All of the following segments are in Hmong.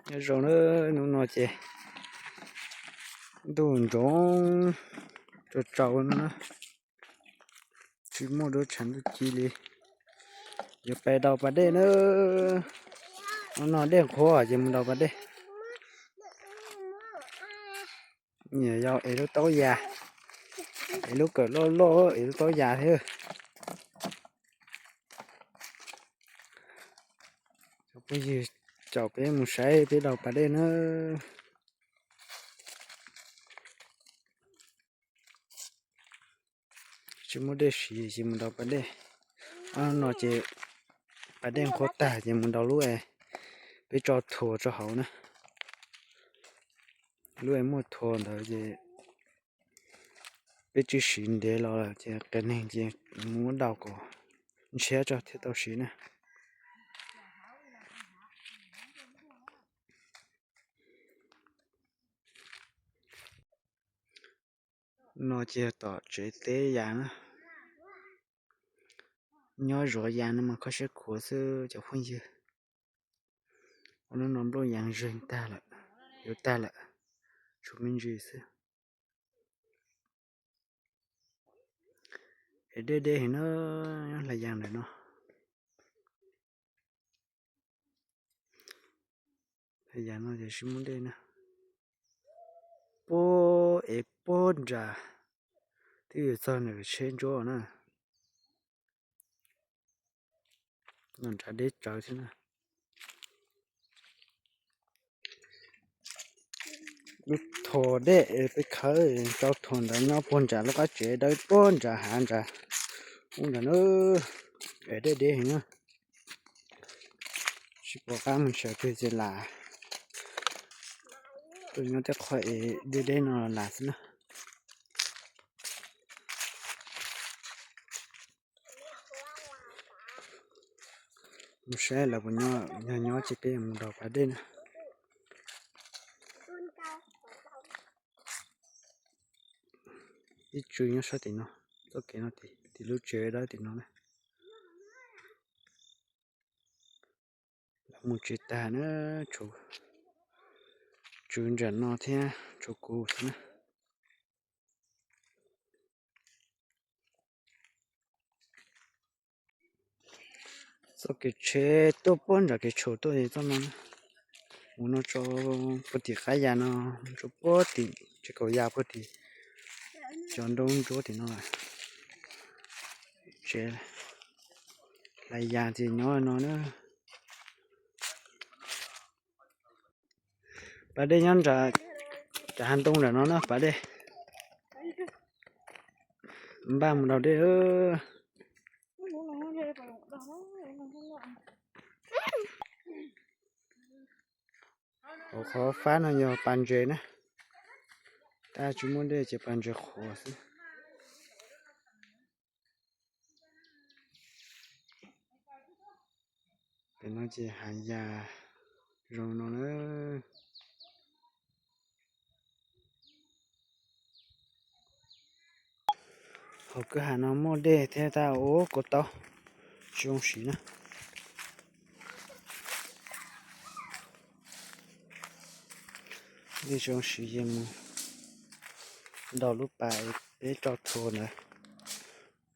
Nyob zoo na, hnub no ces ntuj ntsoov rau tsaus no na, tsis muaj duab tshav ntuj ci li. Yuav pais daus pas dej na, hnub no dej qhuav ces mus daus pas dej. Nyiam yau es lub taub ya, es lub kawm loj loj es lub taub ya thiab. Cov phooj ywg, caum peb mus saib peb daus pas dej na. Tsis muaj dej siv ces mus daus pas dej. Ob no ces pas dej qhuav tag ces mus daus lub es peb tso thuas rau hauv na. Lub es muaj thuas ntawd ces peb tsis siv ntev los lawm ces qias neeg ces mus muab daus kom ntshiab tso thiaj tau siv na. No ces tom tsev teb yas na. Nyob zuav yas no mas kho siab khuav xwb cov phooj ywg. Ua hnub no nplooj yas zeeg tag lawm, yuav tag lawm, tshuav me ntsis xwb. Es deb deb heev na, nyob hlais yas ntawm no. Hlais yas no ces tsis muaj dej na. Puag es puag nram, twb yuav txog ntawm tsheb ntsuab na. Nram deb tsawv thiab na. Lub thuas dej peb khawb rau thuas ntawd nyob puag nram lub qab tsev dawb puag nram hav nram ub nram na. Es deb deb heev na. Tsis pom qab mus sawv twg ces lam tuaj nyob tej qhov es deb deb no lam xwb na. Mus saib lawv puas nyob, yog nyob ces peb mus daus pas dej na. Ib tsw nyob sab tim no, txoj kev no tim lub tsev dawb tim no na. Lawv mus tsev tag na, tshuav nram no thiab tshuav kuv xwb na. Txoj kev tsheb tuaj puag nram kev tshuam tuaj txoj no na. Mus no tso puag tim qab yas no, tso puag tim tsev kaum yas puag tim cov nruab ntsuab tim no. Tsev hlais yas ces nyob no na. Pas dej nyob nram, cov hav ntoo nram no na pas dej. Npaj mus daus dej. Hauv qhov fab no yog pas ntses na. Tab tsis muaj dej ces pas ntses qhuav xwb. Pem no ces hav yas zoo no na. Hauv kwj ha no muaj dej thiab tab ua kua taub tsis zoo siv na. Dej tsis zoo siv ces mus daus lub pas peb tso thuas ntawd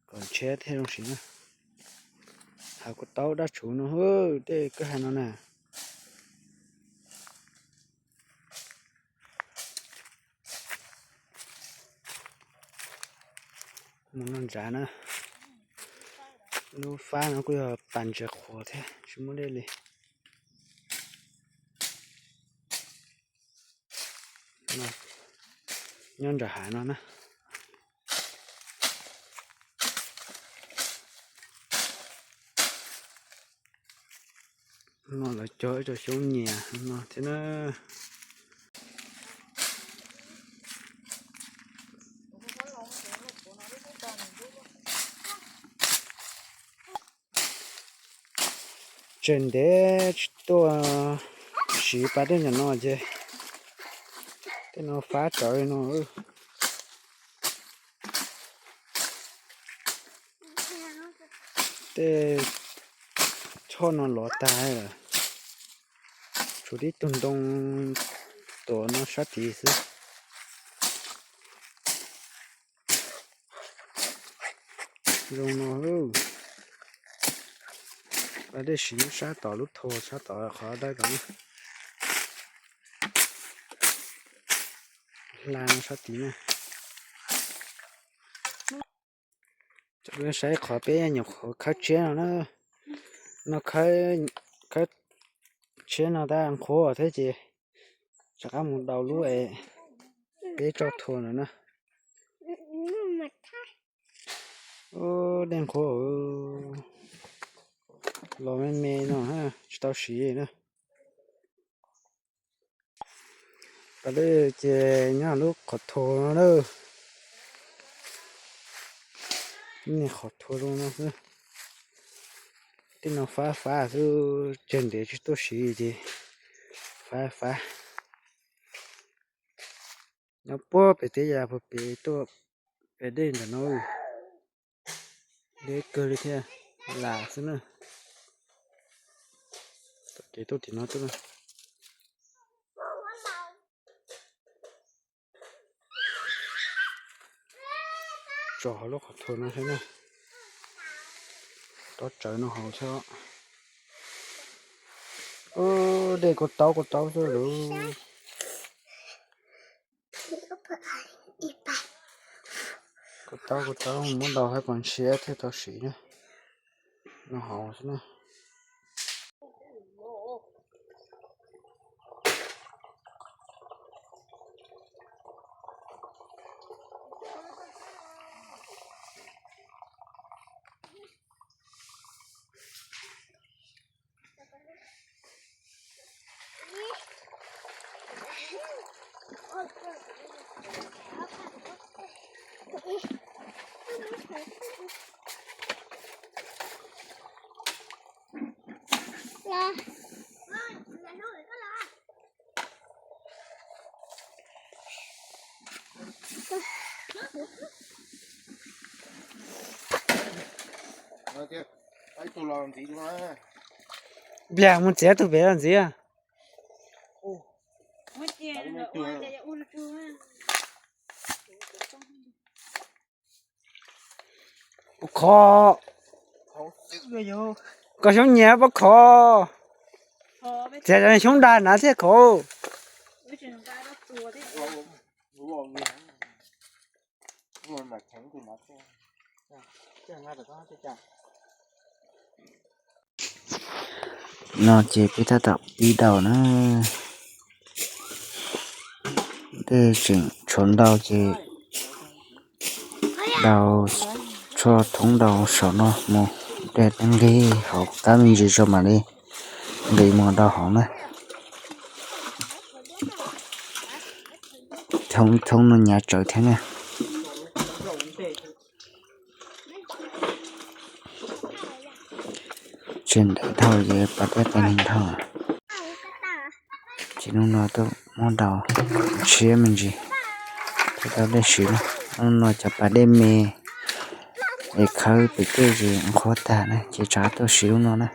kom ntshiab thiaj zoo siv na. Hav kua taub dab tshuv no, tej kwj ha no na. Mus no ntsav na. Lub fab no kuj yog pas ntses qhuav thiab tsis muaj dej li. Nyob nram hav no na. No lawv cog ib co xyoob nyias no thiab na. Tseem ntev tsis tuaj siv pas dej ntawm no ces tej no fab tsawv no. Tej choj no lov tag lawm. Tshuav tib tug ntoo tuaj no sab tid xwb. Zoo no, pas dej siv sab tod lub thua sab tod qhov dawb tod na. Hla no sab tid na. Saib qhov peb nyuam qhuav khawb tshiab no na. No khawb tshiab no tab nqhuav thiab ces rov qab mus daus lub es peb tso thua no na. Ub, dej nqhuav, los me me no tsis tau siv na. Pas dej ces nyob lub qhov thua no na. Niag qhov thua zoo no xwb. Tej no fab fab xwb, tseg ntev tsis tuaj siv ces fab fab. Nyob puag pem teb yas puag pem tuaj pem dej ntawm no. Deb kawg li thiab, lam xwb na. Tom kev tuaj tim no tuaj na. Tso hauv lub qhov thua no thiab na. Rov tsawv no hauv thiab. Dej kuj taub kuj taub xwb lauj. Kuj taub kuj taub, muab daus hab kom ntshiab thiaj tau siv na. No hauv xwb na. Nplag mus txiav tug pem los ntxiv. Ua khov. Koj xyoob nyias pob khov. Txiav xyoob dag na thiaj khov. No ces peb tab tom pib daus na. Tej tseem tshuav ntau ces daus tshuaj thoob daus saum no mus, dej nqig hauv qab me ntsis tso mam li nqis mus daus hauv na. Thoob thoob no nyav tsawv thiab na. Tsis ntev dhau ces pas dej qee neeg dhau. Ces hnub no tuaj muab daus ntshiab me ntsis thiaj tau dej siv na. Hnub no cov pas dej me es khawb pem tej ces nqhuab tag na ces tsam tuaj siv lub no na.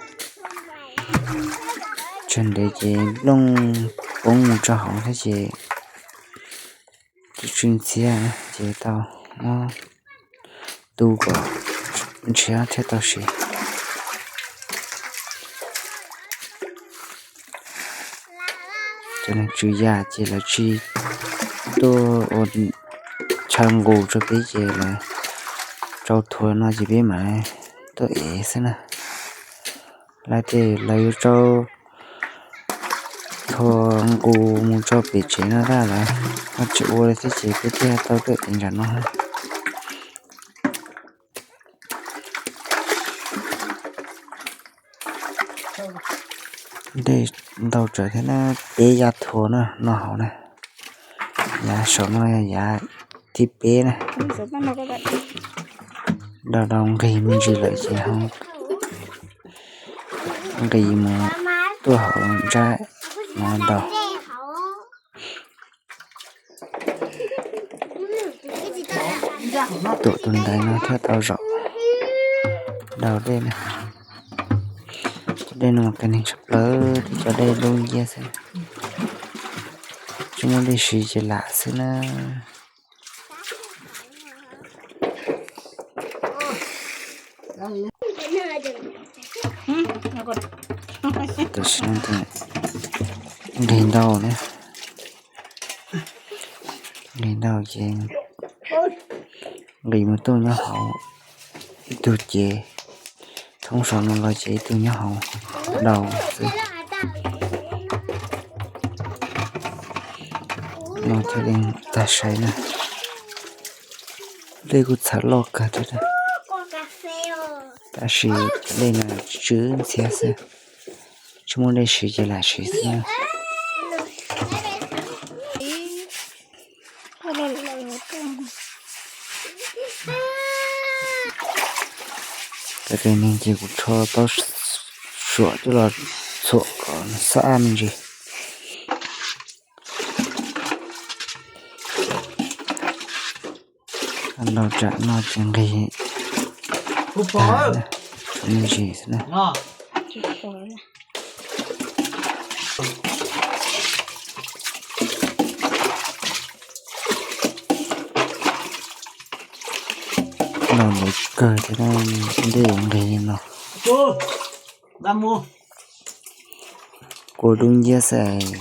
Tsis ntev ces nplooj poob mus rau hauv thiab ces tsis tsis ntxhiab ces tau muab tu kom ntshiab thiaj tau siv. Cov neeg tswv yam ces lawv tsis tuaj ua chaw nqus rau peb ces lawv tsau thuav no ces peb mam tuaj ev xwb na. Lawv ces lawv yuav tsau thuav nqus mus tso pem tsev no tab lawv ho tsis ua li thiab ces peb thiaj tau tuaj ev nram no. Dej ntau tsawv thiab na, peb yav thuav na no hauv na. Yav saum no yog yav thib peb na. Daus daus nqig me ntsis lawm ces ho nqis mus tuaj hauv ntsab no daus. Tuam tus ntaiv no thiaj tau zaum daus dej na. Ces Dej no mas qias neeg tshaj plaws, twb cov dej dub nciab xwb, tsis muaj dej siv ces lam xwb na. Tam sim no nqis ntau na, nqis ntau ces nqis mus tuaj nyob hauv ib tug ces, thoob saum no los ces ib tug nyob hauv daus xwb. No thiaj li tag sai na. Dej kuj txhawv loj kawg thiab, tab sis cov dej no tsw ntxhiab xwb, tsis muaj dej siv ces lam siv xwb na. Qias neeg ces kuv rho taub suam coj los txhuam kom xab ab me ntsis. Ntaus tsam no ces nqis tag, tshuav me ntsis xwb na. Ntaus ntev kawg thiab, dej nqis li no. Kua dub nciab xwb,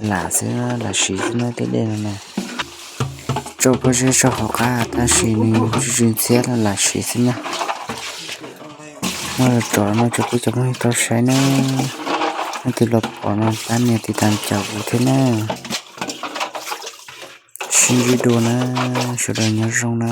lam xwb, lam siv xwb na tej dej no na. Tsau pob zeb tsau hauv qab tab sis nws tsw tsw ntxhiab los lam siv xwb na. Muab los tso no rau kuv cov phooj ywg tau saib na. Leej twg los pom no pab nias tiv tas caum kuv thiab na. Sib ntsib dua na, sawv daws nyob zoo na.